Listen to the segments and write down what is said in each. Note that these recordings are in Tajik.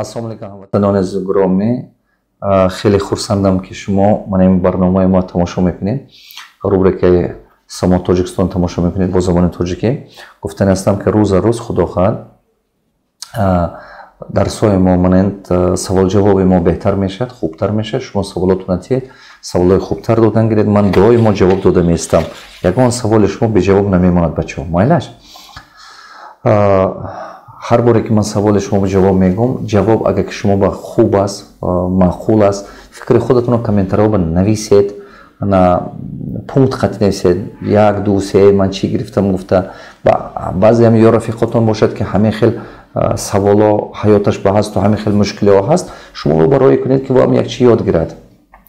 Ассалому алайкум, ҳамватанони азизу гиромӣ. Хеле хурсандам, ки шумо мана ин барномаи мо тамошо мекунед, рубрикаи Само Тоҷикистон тамошо мекунед бо забони тоҷикӣ. Гуфтани ҳастам, ки рӯза рӯз, худо хоҳад, дарсҳои мо, монанд саволҷавоби мо беҳтар мешавад, хубтар мешавад. Шумо саволотона тиед, саволҳои хубтар додан гиред, ман доимо ҷавоб дода меистам. Ягон саволи шумо беҷавоб намемонад, бачаҳо, майлаш. Ҳар боре ки ман саволи шумо ҷавоб мегӯм, ҷавоб агар ки шумо ба хуб аст, маъқул аст, фикри худатонро комментариҳо нависед, на пункт хати нависед: як, ду, се, ман чӣ гирифтам гуфта. Баъзеам ё рафиқотон бошад, ки ҳамин хел саволо ҳаёташ ба ҳасту ҳамин хел мушкилиҳо ҳаст, шумо барое кунед, ки воам як чӣ ёд гирад,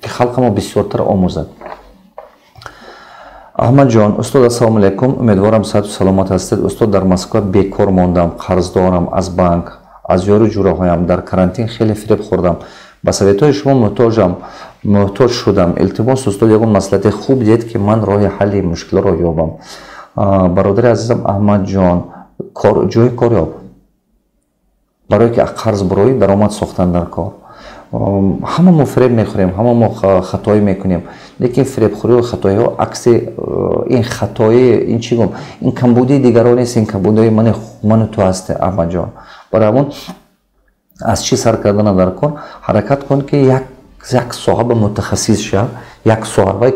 ки халқамо бисёртар омӯзад. Аҳмадҷон: устод, ассалому алайкум, умедворам, сиҳату саломат ҳастед. Устод, дар Москва бекор мондам, қарздорам аз банк, аз ёру ҷураҳоям. Дар карантин хеле фиреб хӯрдам, ба советҳои шумо муҳтоҷам, муҳтоҷ шудам. Илтимос, устод, ягон маслиҳати хуб диҳед, ки ман роҳи ҳалли мушкилоро ёбам. Бародари азизам Аҳмадҷон, ҷои кор ёб, барое ки қарз буроӣ, даромад сохтан дар кор. Ҳама мо фиреб мехӯрем, ҳама мо хатоӣ мекунем, лекин фиребхӯрию хатоиҳо акси ин хатои, ин чӣ гум, ин камбудии дигарон нест, ин камбудии ману ту ҳаст, Аҳмадҷон. Барои ҳамон аз чӣ сар кардана дар кор? Ҳаракат кун, ки як соҳа ба мутахассис шав, як соҳа, вай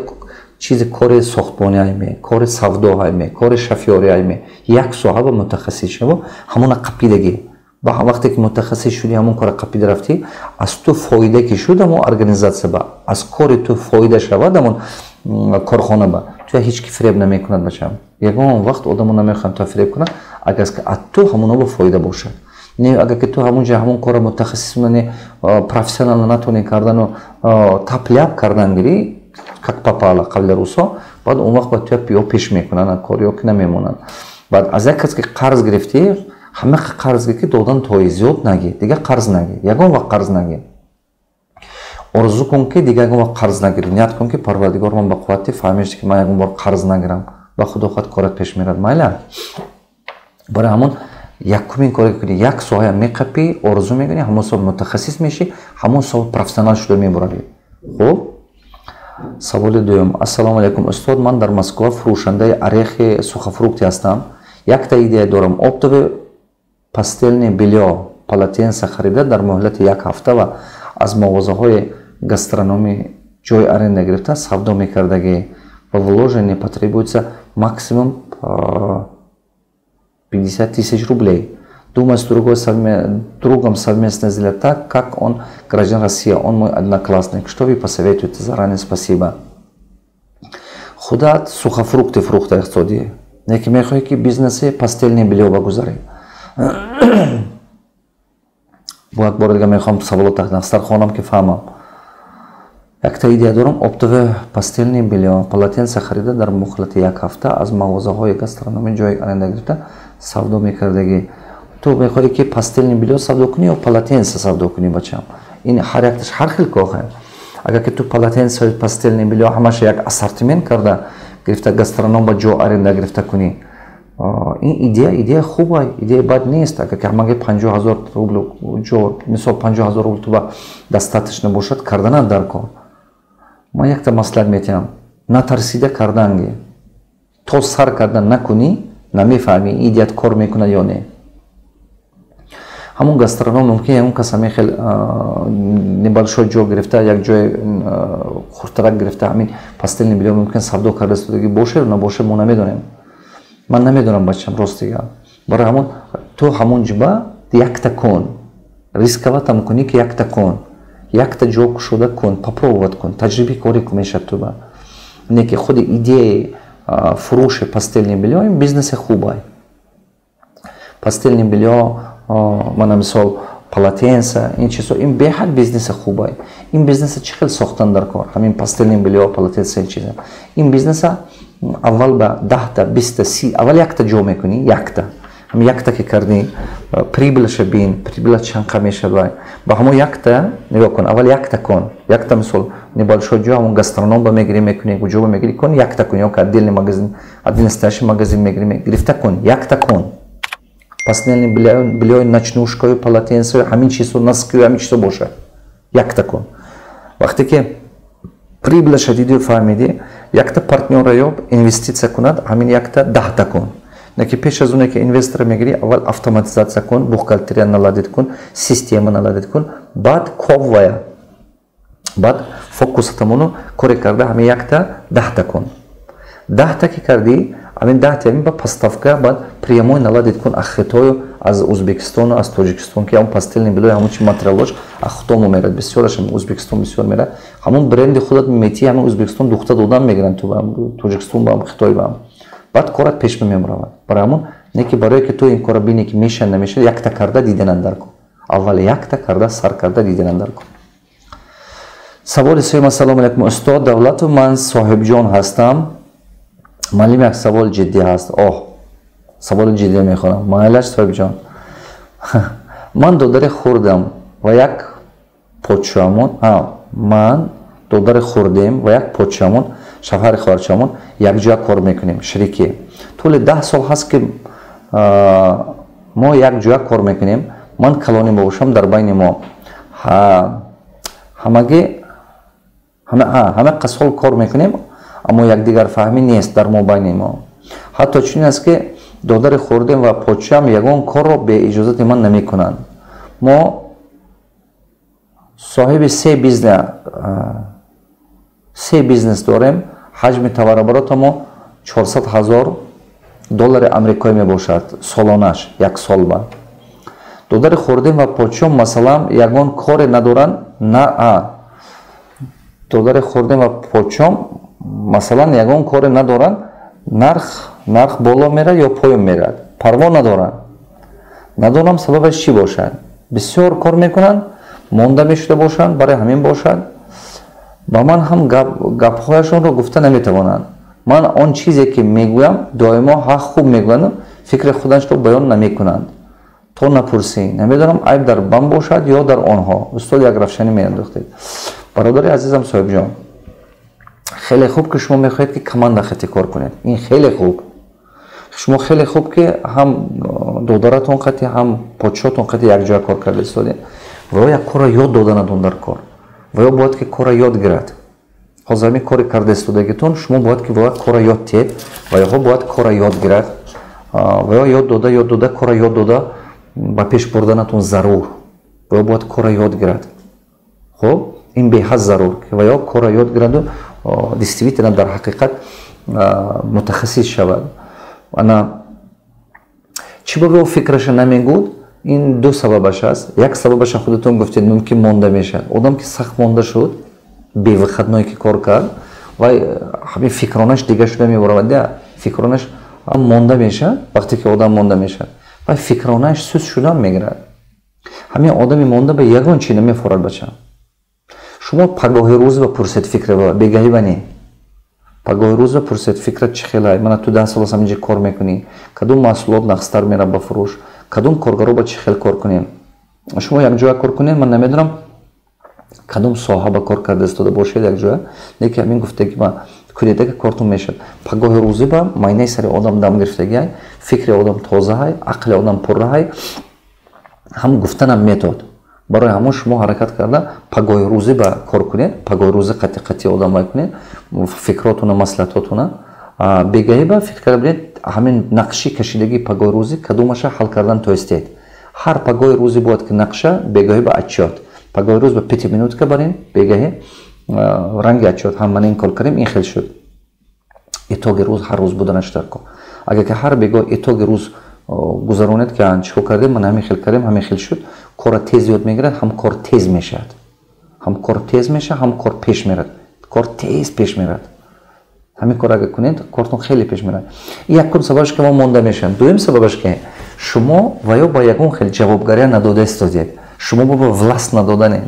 чизи кори сохтмонӣ айме, кори савдо айме, кори шофёрӣ айме, як соҳа ба мутахассис шаву ҳамона қапидагӣ. Ба вақте ки мутахассис шудӣ, ҳамон кора қапида рафтӣ, аз ту фоида ки шуд, ҳамон организатсия ба аз кори ту фоида шавад, ҳамон корхона ба ту ҳеҷ ки фиреб намекунад, бачам. Ягон вақт одамо намехоҳанд ту фиреб кунад, агар аз ту ҳамоно ба фоида бошад. Не, агар ки ту ҳамон ҷа ҳамон кора мутахассисона, не, профессионально натонӣ кардану тапляп кардан гирӣ, как попало, қабли русо, баъд он вақт ба ту ё пеш мекунанд кор, ё ки намемонанд. Баъд аз як кас ки қарз гирифтӣ, ҳама қарз ки додан тои зиёд наги, дигар қарз наги, ягон вақт қарз наги. Орзу кун, ки дигар ягон вақт қарз нагирӣ. Ният кун, ки Парвардигор, ман ба қуввати фаҳмиш, ки ман ягон бор қарз нагирам. Ба худо хоҳад, корат пеш мерад, майла. Барои ҳамон якумин коре кунӣ, як соҳая меқапӣ, орзу мекунӣ, ҳамон соҳа мутахассис мешӣ, ҳамон соҳа профессионал шуда мебуравӣ. Хуб, саволи дуюм: ассалому алайкум, устод, ман дар Москва фурӯшандаи орехи, сухофрукты ҳастам. Якта идея дорам: оптовый постельное бельё, полотенца харида, дар муҳлати як ҳафта ва аз мағозаҳои гастрономӣ ҷои аренда гирифта, савдо мекардагӣ. Ва вложение потребуется максимум 50 тысяч рублей. Думаю, с другом совместно сделать так, как он гражданин России, он мой одноклассник. Что вы посоветуете? Заранее спасибо. Худат сухофрукты фрукта иқтисодӣ, неки мехоҳӣ, ки бизнеси постельное бельё ба гузарӣ. Бо як бори дига мехоҳам саволо нақстар хонам, ки фаҳмам. Якта идея дорам: оптовое постельное бельё, полотенца харида, дар муҳлати як ҳафта аз мағозаҳои гастрономӣ ҷои аренда гирифта, савдо мекардагӣ. Ту мехоҳӣ, ки постельное бельё савдо кунӣ ё полотенца савдо кунӣ, бачам? Ин ҳар якташ ҳар хел кохе. Агар ки ту полотенца, постельное бельё ҳамаша як ассортимент карда гирифта, гастроном ба ҷо аренда гирифта кунӣ, ин идея, идея хуба, идея бад нест. Агар ки ҳамаги 50 000 рубл ҷо, мисол, 50 000 рубл туба достаточно бошад, карданат дар кор. Ман якта маслиҳат метиҳам: натарсида карданги. То сар кардан накунӣ, намефаҳмӣ, идеят кор мекунад ё не. Ҳамон гастроном мумкин ягон кас ҳамин хел небольшой ҷо гирифта, як ҷои хурдтарак гирифта, ҳамин постельное бельё мумкин савдо карда истодагӣ бошад, набошад, мо намедонем. Ман намедонам, бачам, рости гап. Барои ҳамон ту ҳамон ҷиба якта кун, рисковать кунӣ, ки якта кун, якта ҷо кушода кун, попробовать кун, таҷрибаи корӣ мешад туба. Не ки худи идеяи фурӯши постельное бельё ин бизнеси хубай. Постельное бельё, мана мисол, полотенца, ин чизо, ин беҳад бизнеси хубай. Ин бизнеса чӣ хел сохтан дар кор? Ҳамин постельное бельё, полотенца, ин чиза, ин бизнеса аввал ба 10-та, 20-та, 30, аввал якта ҷо мекунӣ, якта. Ҳам якта ки кардӣ, прибыль аша бин, прибыль а чанқа мешавад. Ба ҳамон якта нигоҳ кун, аввал якта кун, якта, мисол, небольшой ҷо, ҳамон гастроном ба мегирӣ, мекунӣ, куҷо ба мегирӣ, кун, якта кун, ё ки отдельный магазин, отдельный настоящий магазин мегирӣ, гирифта кун, якта кун. Постельный бельё, ночнушкаю, полотенце, ҳамин чизо, носкию, ҳамин чизо бошад. Якта кун. Вақте ки прибылаша дидию фаҳмидӣ, якта партнёра ёб, инвеститсия кунад, ҳамин якта 10та кун. Ки пеш аз оне ки инвестора мегирӣ, аввал автоматизация кун, бухгалтерия наладить кун, система наладить кун, баъд коввая, баъд фокусатамону коре карда, ҳамин якта 10та кун. 10та ки кардӣ, ҳамин 10та ҳамин ба поставка баъд прямой наладить кун аз Хитою, аз Узбекистону, аз Тоҷикистон, ки ҳамон постельный бельё, ҳамон чи материалош аз худомо мерад, бисёраш Узбекистон бисёр мерад. Ҳамон бренди худат метӣ, ҳамин Узбекистон духта додан мегиранд, Тоҷикистон баам, Хитой баам. Баъд корат пеш мемеравад. Барои ҳамон не ки барое ки ту ин кора бинӣ, ки меша, намеша, якта карда диданан дар кун. Аввал якта карда сар карда диданан дар кун. Саволи сеюм. Ассалому алайкум, устод Давлатов, ман Соҳибҷон ҳастам. Маълим, як савол ҷиддӣ ҳаст. Оҳ, саволи ҷиддӣ мехонам. Майлаш, Соҳибҷон. Ман додари хурдам ва як подшоҳамон, ман додари хурдем ва як подшоҳамон, шавҳари хоҳарчамон, якҷоя кор мекунем, шерикӣ. Тӯли 10 сол ҳаст, ки мо якҷоя кор мекунем. Ман калонӣ бошам дар байни мо. Ҳамагӣ ҳама қасол кор мекунем, аммо якдигарфаҳмӣ нест дар мобайни мо. Ҳатто чунин аст, ки додари хурдем ва подшоҳам ягон корро беиҷозати ман намекунанд. Мо соҳиби се бизнес дорем. Ҳаҷми товарооборота мо 400 ҳазор доллари амрикоӣ мебошад солонаш, як сол ба. Додари хурдем ва подшоҳ, масалан, ягон коре надоранд на, додари хурдем ва подшоҳ, масалан, ягон коре надоранд. Нарх боло мерад ё поён мерад, парво надоранд. Надонам, сабабаш чӣ бошад. Бисёр кор мекунанд, монда мешуда бошанд, барои ҳамин бошад. Ба ман ҳам гапҳояшонро гуфта наметавонанд. Ман он чизе ки мегӯям, доимо ҳақ хуб мегӯянд, фикри худашро баён намекунанд, то напурсӣ. Намедонам, айб дар ман бошад ё дар онҳо. Устод, як равшанӣ меандохтед. Бародари азизам Соҳибҷон, хеле хуб, ки шумо мехоҳед, ки команда хати кор кунед. Ин хеле хуб. Шумо хеле хуб, ки ҳам додаратон қати, ҳам подшоҳтон қати якҷоя кор карда истодед. Ва як корро ёд доданатон дар кор, ва ё бояд ки корро ёд гирад. Ҳозир ҳамин кори карда истодагитон, шумо бояд ки бояд корро ёд диҳед, ва ёҳо бояд корро ёд гирад. Ва ё ёд дода, ёд дода, корро ёд дода ба пеш бурданатон зарур. Ва ё бояд корро ёд гирад. Хуб, ин беҳад зарур, ва ё корро ёд гираду действительно, дар ҳақиқат мутахассис шавад. Ана чӣ ба ӯ фикраша намегӯд? Ин ду сабабаш аст. Як сабабаша худатон гуфтед: мумкин монда мешавад. Одам ки сахт монда шуд, бевыходной ки кор кард, вай ҳамин фикронаш дига шуда мебаравад. Фикронаш монда мешавад. Вақте ки одам монда мешавад, вай фикронаш суст шуда мегирад. Ҳамин одами монда ба ягон чи намефорад. Бача, шумо пагоҳи рӯз ба пурсед фикра, бегаҳӣ ба не, пагоҳи рӯз ба пурсед: фикрат чӣ хелай? Мана ту 10 сол аст ҳаминҷа кор мекунӣ, кадом маҳсулот нағзтар мерав ба фурӯш, кадом коргаро ба чӣ хел кор кунем? Шумо якҷоя кор кунед. Ман намедонам, кадом соҳа ба кор карда истода бошед якҷоя, лекин ҳамин гуфтаги ма кунеда, ки кортон мешавад. Пагоҳи рӯзӣ ба майнаи сари одам дам гирифтагиай, фикри одам тозаҳай, ақли одам пурраҳай, ҳам гуфтанам метод. Барои ҳамон шумо ҳаракат карда пагоҳи рӯзӣ ба кор кунед, пагоҳи рӯзӣ қатъи қатъи одам вай кунед, фикротуна, маслиҳатотуна. Бегаҳӣ ба фикр карда бинед, ҳамин нақши кашидагии пагоҳи рӯзӣ кадомаша ҳал кардан тоистед. Ҳар пагоҳи рӯзӣ бояд ки нақша, бегаҳӣ ба отчёт. Пагоҳи рӯз ба пятиминутка барин, бегаҳӣ ранги отчёт: ҳам ман ин кор кардем, ин хел шуд. Итоги рӯз ҳар рӯз буданаш дар кор. Агар ки ҳар бегоҳ итоги рӯз гузаронед, ки чӣ кор кардем, ман ҳамин хел кардем, ҳамин хел шуд, кора тез ёд мегирад, ҳам кор тез мешавад, ҳам кор тез мешавад, ҳам кор пеш мерад. Кор тез пеш мерад. Ҳамин кор агар кунед, кортон хеле пеш мерад. Якум сабабаш, ки мо монда мешавем. Дуюм сабабаш, ки шумо ва ё ба ягон хел ҷавобгария надода истодед. Шумо ба власть надоданед.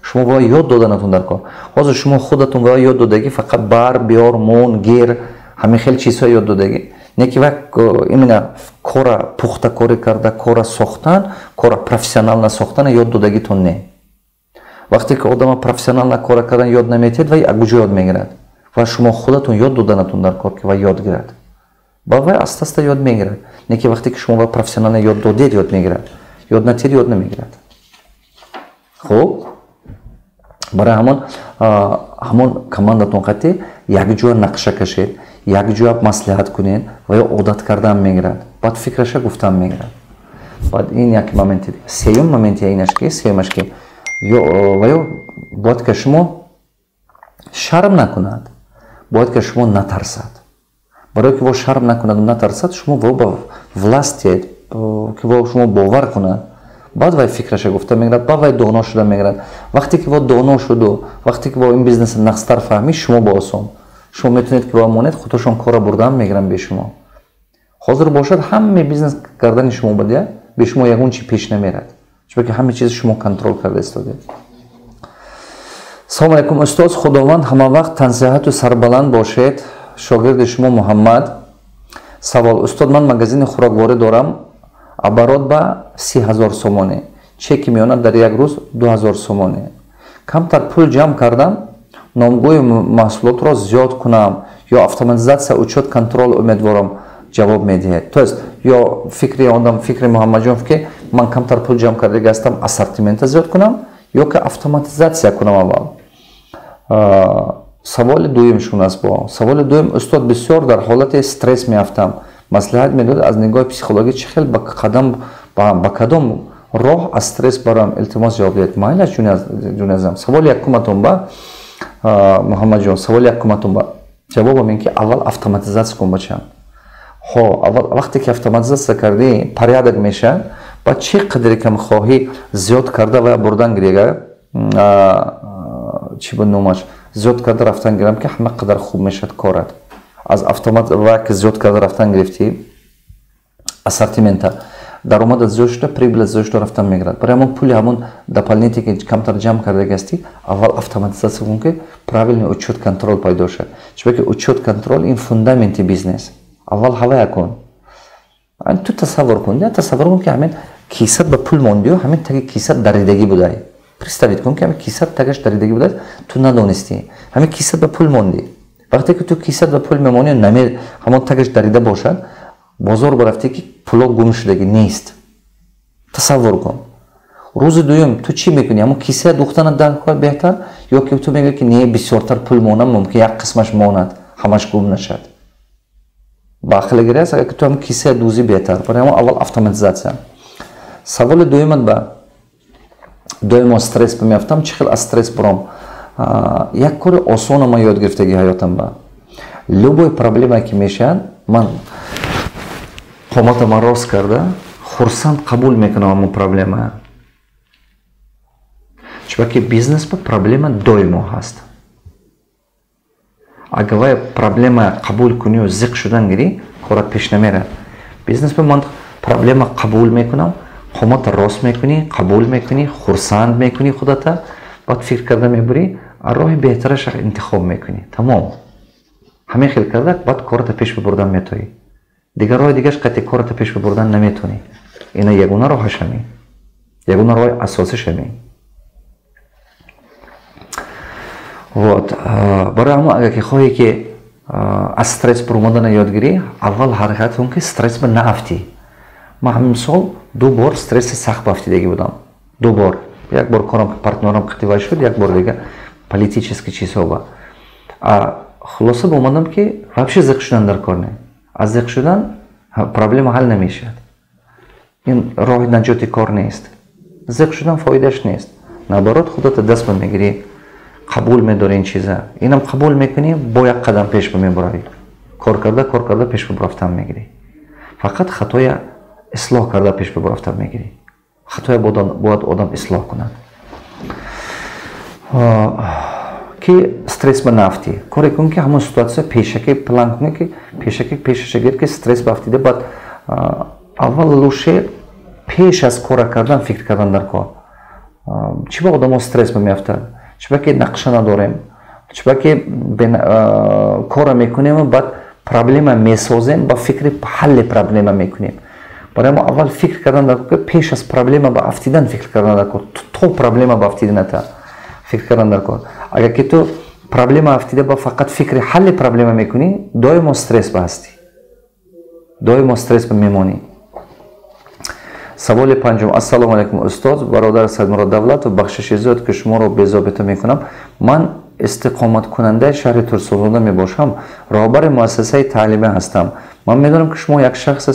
Шумо бояд ёд доданатон дар кор. Ҳозир шумо худатон бояд ёд додагӣ фақат бар биёр, мон, гер, ҳамин хел чизҳо ёд додагӣ, не ки вай именно кора пухта корӣ карда, кора сохтан, кора профессионально сохтана ёд додагитон не. Вақте ки одама профессионально кора кардан ёд наметиҳед, вай куҷо ёд мегирад? Ва шумо худатон ёд доданатон дар кор, ки вай ёд гирад. Ба вай аста аста ёд мегирад. Не ки вақте ки шумо ба профессионально ёд додед, ёд мегирад, ёд натиҳед, ёд намегирад. Хуб, барои ҳамон командатон қатӣ якҷоя нақша кашед, якҷоя маслиҳат кунед ва ё одат кардан мегирад, баъд фикраша гуфтан мегирад. Баъд ин як моменти. Сеюм моменти инаш ки, сеюмаш ки, ва ё бояд ки шумо шарм накунад, бояд ки шумо натарсад. Барое ки во шарм накунаду натарсад, шумо во ба власть диҳед, ки во шумо бовар кунад. Баъд вай фикраша гуфта мегирад, баъд вай доно шуда мегирад. Вақте ки во доно шуду, вақте ки во ин бизнеса нақстар фаҳмӣ, шумо ба осон, шумо метавонед ки во монед, худашон кора бурдан мегиранд бе шумо. Ҳозир бошад, ҳаме бизнес кардани шумо бадия, бе шумо ягон чи пеш намерад, чунки ҳаме чиз шумо контрол карда истодед. Салому алайкум, устоз. Худованд ҳама вақт тансиҳату сарбаланд бошед. Шогирди шумо Муҳаммад. Савол: устод, ман магазини хӯрокворӣ дорам, оборот ба 30 000 сомонӣ, чеки миёна дар як рӯз 2000 сомонӣ. Камтар пул ҷамъ кардам, номгӯи маҳсулотро зиёд кунам ё автоматизация учёт контроль? Умедворам, ҷавоб медиҳед. То есть ё фикри одам, фикри Муҳаммадҷонов, ки ман камтар пул ҷамъ кардага ҳастам, ассортимента зиёд кунам ё ки автоматизация кунам аввал? Саволи дуюмшун аст. Бо саволи дуюм: устод, бисёр дар ҳолати стресс меафтам, маслиҳат медод, аз нигоҳи психологӣ чӣ хел ба қадам, ба кадом роҳ аз стресс бароям? Илтимос, ҷавоб диҳед. Майлаш, ҷуназам. Саволи якуматон ба, Муҳаммадҷон, саволи якуматон ба ҷавобам ин ки аввал автоматизатсия кун, бачам. Ҳо, аввал вақте ки автоматизатсия кардӣ, порядок мешавад. Баъд чӣ қадре ки мехоҳӣ, зиёд карда ва бурдан гирега, чӣ буд номаш, зиёд карда рафтан гирам, ки ҳама қадар хуб мешавад корат. Аз автомат ва ки зиёд карда рафтан гирифтӣ ассортимента, даромадат зиёд шуда, прибыль ат зиёд шуда рафтан мегирад. Барои ҳамон пули ҳамон дополнительный ки камтар ҷамъ кардаги ҳастӣ, аввал автоматизатсия кун, ки правильный учёт контроль пайдо шавад, чунки учёт контроль ин фундаменти бизнес. Аввал ҳавая кун. Ту тасаввур кун, тасаввур кун, ки ҳамин кисат ба пул мондиё, ҳамин таги кисат даридагӣ будай. Представить кун, ки ҳамин кисат тагаш даридагӣ будай, ту надонистӣ, ҳамин кисат ба пул мондӣ. Вақте ки ту кисат ба пул мемонӣ, наме ҳамон тагаш дарида бошад, бозор барафтӣ, ки пуло гум шудагӣ нест. Тасаввур кун, рӯзи дуюм ту чӣ мекунӣ? Ҳамон киса духтана дар беҳтар ё ки ту мегӯӣ, ки не, бисёртар пул монам, мумкин як қисмаш монад, ҳамаш гум нашад? Ба ақле гирааст, агар ки ту ҳамон киса дӯзӣ, беҳтар. Барои ҳамон аввал автоматизатсия. Саволи дуюмат ба: доимо стресс меафтам, чӣ хел аз стресс буром? Як кори осона ман ёд гирифтаги ҳаётам ба: любой проблема ки мешавад, ман қоматама рост карда, хурсанд қабул мекунам ҳамон проблема, чунки бизнес ба проблема доимо ҳаст. Агар вай проблема қабул кунию зиқ шудан гирӣ, корат пеш намерад. Бизнес ба ман проблема қабул мекунам, қомата рост мекунӣ, қабул мекунӣ, хурсанд мекунӣ худата, баъд фикр карда мебурӣ, роҳи беҳтараша интихоб мекунӣ, тамом. Ҳамин хел карда, баъд кората пеш бибурдан метавӣ. Дигар роҳи дигаш қатъи кората пеш бибурдан наметавонӣ. Ина ягона роҳаш ҳамин, ягона роҳи асосиш ҳамин. Вот барои ҳамон, агар ки хоҳӣ ки аз стресс буромадана ёд гирӣ, аввал ҳаракат кун, ки стресс ба наафтӣ. Ман ҳамин сол ду бор стресси сахт баафтидагӣ будам, ду бор. Як бор корам, партнёрам қативай шуд, як бор дига политический чизҳо ба. Хулоса ба омадам, ки вообще зиқ шудан дар кор не. Аз зиқ шудан проблема ҳал намешавад, ин роҳи наҷоти кор нест. Зиқ шудан фоидааш нест, наоборот, худата даст ба мегирӣ, қабул медорӣ ин чиза, инам қабул мекунӣ, бо як қадам пеш ба мебуравӣ, кор карда, кор карда пеш ба рафтан мегирӣ. Фақат хатоя ислоҳ карда пеш ба рафтан мегирӣ. Хатоя бояд одам ислоҳ кунад, ки стресс ба наафтӣ. Коре кун, ки ҳамон ситуация пешакӣ план кунӣ, ки пешакӣ пешаша гир, ки стресс ба афтида, баъд аввал лучше пеш аз кора кардан фикр кардан дар кор. Чӣ ба одамо стресс ба меафтад? Чиба ки нақша надорем, чиба ки кора мекунем, баъд проблема месозем, ба фикри ҳалли проблема мекунем. Барои мо аввал фикр кардан дар кор, пеш аз проблема ба афтидан фикр кардан дар кор, то проблема ба афтиданата фикр кардан дар кор. Агар ки ту проблема афтида, ба фақат фикри ҳалли проблема мекунӣ, доимо стресс ба ҳастӣ. Доимо стресс мемонӣ. Саволи панҷум. Ассалому алайкум, устод, бародар Саидмурод Давлатов, бахшиши зиёд, ки шуморо безобита мекунам. Ман истиқоматкунандаи шаҳри Турсунзода мебошам, роҳбари муассисаи таълимӣ ҳастам. Ман медонам, ки шумо як шахси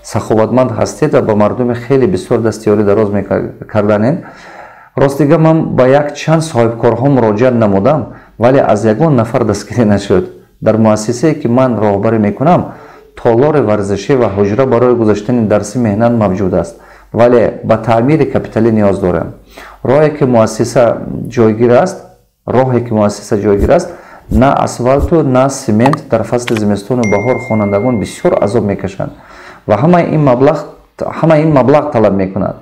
саховатманд ҳастед ва ба мардуми хеле бисёр дастиёрӣ дароз мекарданед. Ростига, ман ба як чанд соҳибкорҳо муроҷиат намудам, вале аз ягон нафар дастгирӣ нашуд. Дар муассисае, ки ман роҳбарӣ мекунам, толори варзишӣ ва ҳуҷра барои гузаштани дарси меҳнат мавҷуд аст, вале ба таъмири капиталӣ ниёз дорем. Роҳе ки муассиса ҷойгир аст, на асфалту, на семент. Дар фасли зимистону баҳор хонандагон бисёр азоб мекашанд ва ҳамаи ин маблағ талаб мекунад.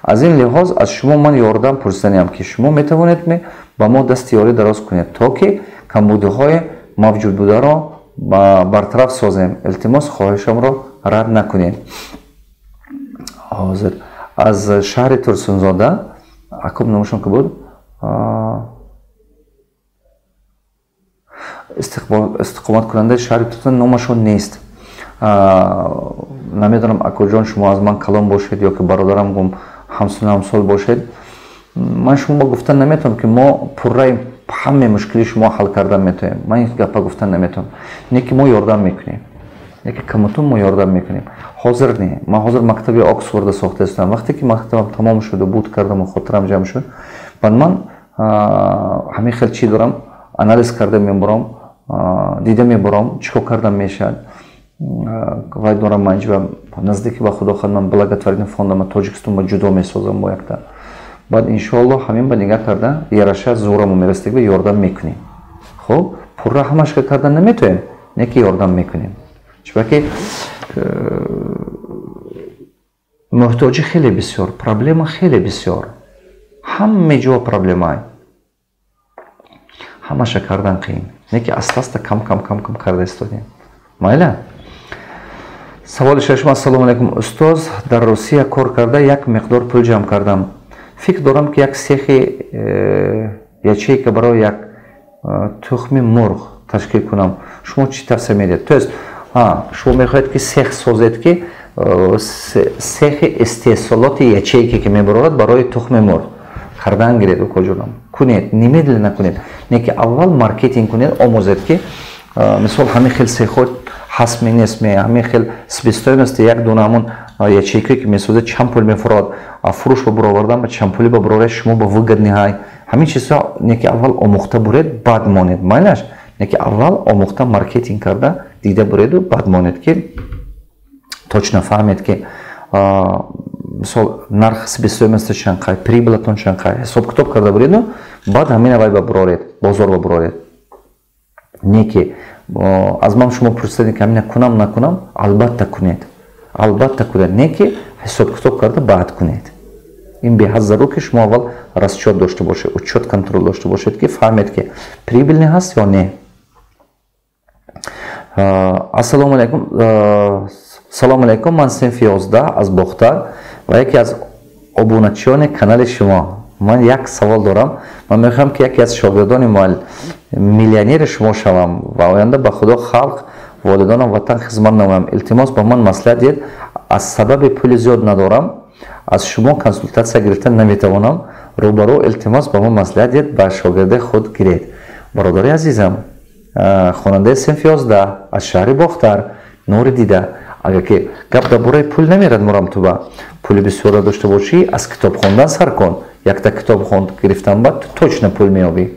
Аз ин лиҳоз аз шумо ман ёрдам пурсиданиам, ки шумо метавонед ба мо дасти ёрӣ дароз кунед, то ки камбудиҳои мавҷудбударо бартараф созем. Илтимос, хоҳишамро рад накунед. Ҳозир аз шаҳри Турсунзода, акоб номашон ки буд, истиқоматкунандаи шаҳри Турсун, номашон нест. Намедонам, акоҷон, шумо аз ман калон бошед ё ки бародарам гум ҳамсуну ҳамсол бошед. Ман шумо гуфтан наметавонам, ки мо пурраи ҳамаи мушкили шумо ҳал кардан метавонем. Ман ин гапа гуфтан наметавонам. Не ки мо ёрдам мекунем, не ки камутун мо ёрдам мекунем. Ҳозир не, ман ҳозир мактаби Оксфорда сохта истодам. Вақте ки мактабам тамом шуду буд кардаму хотирам ҷамъ шуд, баъд ман ҳамин хел чӣ дорам, анализ карда мебурам, дида мебурам, чӣ кор кардан мешавад. Вай дорам, ман ҷиба наздики ба худо хоҳад, ман благотворительный фондама Тоҷикистон ба ҷудо месозам бо якта. Баъд, иншоалло, ҳамин ба нигаҳ карда яраша зӯрамо мерасидагӣ ба ёрдам мекунем. Хуб, пурра ҳамашка кардан наметавонем, не ки ёрдам мекунем, чунки муҳтоҷӣ хеле бисёр, проблема хеле бисёр, ҳаме ҷо проблемай, ҳамаша кардан қиин, не ки аста аста, кам кам, кам кам карда истодем. Майла. Саволи шашум. Ассалому алайкум, устоз. Дар Русия кор карда, як миқдор пул ҷамъ кардам. Фикр дорам, ки як сехи ячейка барои як тухми мурғ ташкил кунам. Шумо чӣ тавсия медиҳед? То есть шумо мехоҳед, ки сех созед, ки сехи истеҳсолоти ячейка, ки мебарорад барои тухми мурғ кардан гиред. Укоҷонам, кунед, немедленно кунед, не ки аввал маркетинг кунед, омӯзед, ки мисол ҳамин хел сехҳо ҳастме, нестме, ҳамин хел себестоимости як дона ҳамон ячейкае, ки месозед, чанд пул мефурод, фурӯш ба буровардан ба чанд пули ба буроред, шумо ба выгодный ҳай, ҳамин чизҳо. Не ки аввал омӯхта буред, баъд монед. Майлаш, не ки аввал омӯхта, маркетинг карда, дида буреду баъд монед, ки точно фаҳмед, ки мисол нарх, себестоимости чанд қай, прибылатон чанд қай, ҳисоб китоб карда буреду баъд ҳамин аввал ба буроред, бозор ба буроред. Не ки аз ман шумо пурсидед, ки ҳамина кунам, накунам? Албатта кунед, албатта кунед, не ки ҳисоб китоб карда баъд кунед. Ин беҳад зарур, ки шумо аввал расчёт дошта бошед, учёт, контроль дошта бошед, ки фаҳмед, ки прибыльный ҳаст ё не. Ассалому алайкум. Салому алайкум, ман синфи 11 аз Бохтар ва яке аз обуначиёни канали шумо. Ман як савол дорам. Ман мехоҳам, ки яке аз шогирдони миллионери шумо шавам ва оянда ба Худо, халқ, волидонам, ватан хизмат намоям. Илтимос, ба ман маслиҳат диҳед. Аз сабаби пули зиёд надорам, аз шумо консултатсия гирифта наметавонам рӯбарӯ. Илтимос, ба ман маслиҳат диҳед, ба шогирди худ гиред. Бародари азизам, хонандаи синфи 11 аз шаҳри Бохтар, нури дида, агар ки гап дар бораи пул намерад, мурам туба пули бисёра дошта бошӣ, аз китоб хондан сар кун. Якта китоб хонд гирифтан баъд, ту точно пул меёбӣ.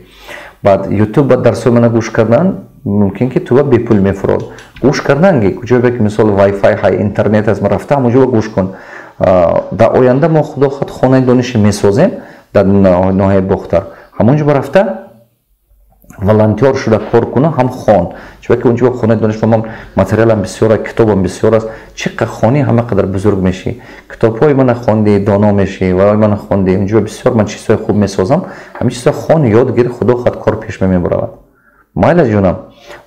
Баъд Ютуб ба дарсҳои мана гӯш кардан, мумкин ки туба бепул мефурод. Гӯш кардан ги куҷое ки мисол вайфай ҳай, интернет аст, рафта ҳамонҷо гӯш кун. Дар оянда мо, худо хоҳад, хонаи дониши месозем дар ноҳияи Бохтар. Ҳамонҷо ба рафта волонтёр шуда кор куна, ҳам хон, чунки унҷо хонаи дониш ман материалам бисёр, китобам бисёр аст. Чӣ қадр хонӣ, ҳама қадар бузург мешӣ. Китобҳои мана хонди, доно мешӣ. Ваи мана хонди, унҷо бисёр ман чизҳои хуб месозам. Ҳамин чизҳо хон, ёд гир, худо хоҳад, кор пеш мебаравад. Майла, ҷонам,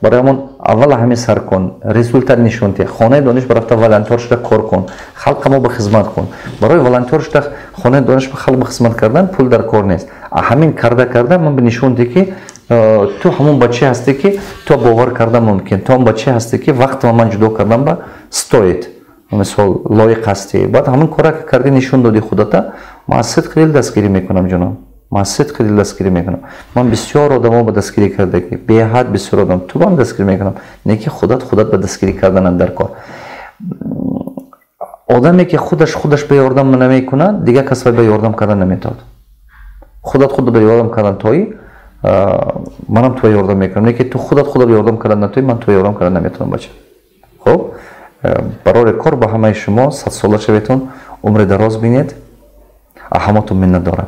барои ҳамон аввал ҳамин сар кун, результат нишон диҳ. Хонаи дониш рафта волонтёр шуда кор кун, халқа мо ба хизмат кун. Барои волонтёр шуда хонаи дониш ба халқ ба хизмат кардан пул дар кор нест. Ҳамин карда карда ман нишон диҳ, ки Ту ҳамон бачае ҳастӣ, ки ту бовар кардан мумкин. Ту ҳам бачае ҳастӣ, ки вақтма ман ҷудо кардан ба стоит, мисол, лоиқ ҳастӣ. Баъд ҳамон кора ки кардӣ, нишон додӣ худата. Ман аз сидқи дил дастгирӣ мекунам, ҷонам, ман аз сидқи дил дастгирӣ мекунам. Ман бисёр одамо ба дастгирӣ кардагӣ, беҳад бисёр одам. Ту бам дастгирӣ мекунам, не ки худат худат ба дастгирӣ карданам дар кор. Одаме ки худаш худаш ба ёрдам намекунад, дигар кас ба ёрдам кардан наметавонад. Худат худат ба ёрдам кардан тоӣ, манам ту ба ёрдам мекунам, не ки ту худат худат ба ёрдам кардан натоӣ, ман ту ба ёрдам кардан наметавонам, бача. Хуб, барори кор ба ҳамаи шумо, 100-сола шаветон, умри дароз бинед, ҳаматон миннат дорам.